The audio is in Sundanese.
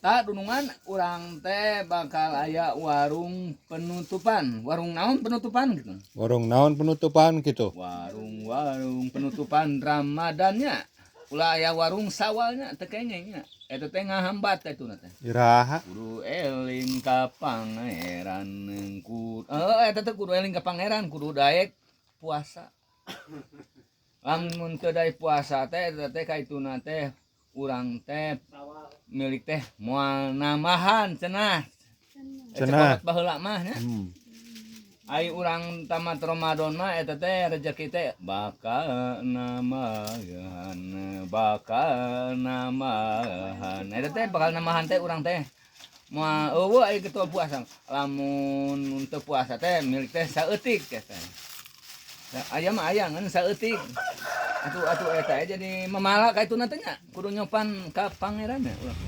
Tah, dunungan urang teh bakal aya warung penutupan. Warung naon penutupan gitu? Warung naon penutupan gitu? Warung-warung penutupan Ramadannya. Ulah aya warung sawalnya teu kenging nya. Eta teh ngahambat ka itu teh. Iraha? Kudu eling ka pangeran, kudu eta teh kudu eling ka pangeran, kudu daek puasa. Lamun teu daek puasa teh, eta teh kaituna teh urang teh milik teh moal nambahan cenah. Cenah. Cenah baheula mah nya. Ai urang tamat Ramadan mah eta teh rezeki teh bakal nambahan, bakal nambahan. Eta teh bakal nambahan teh urang teh moal euweuh ai ketua puasa. Lamun teu puasa teh milik teh saeutik teh. Nah, aya mah aya ngan saeutik. Atuh atuh eta jadi memala ka itu teh nya, kudu nyopan ka pangeran nya urang.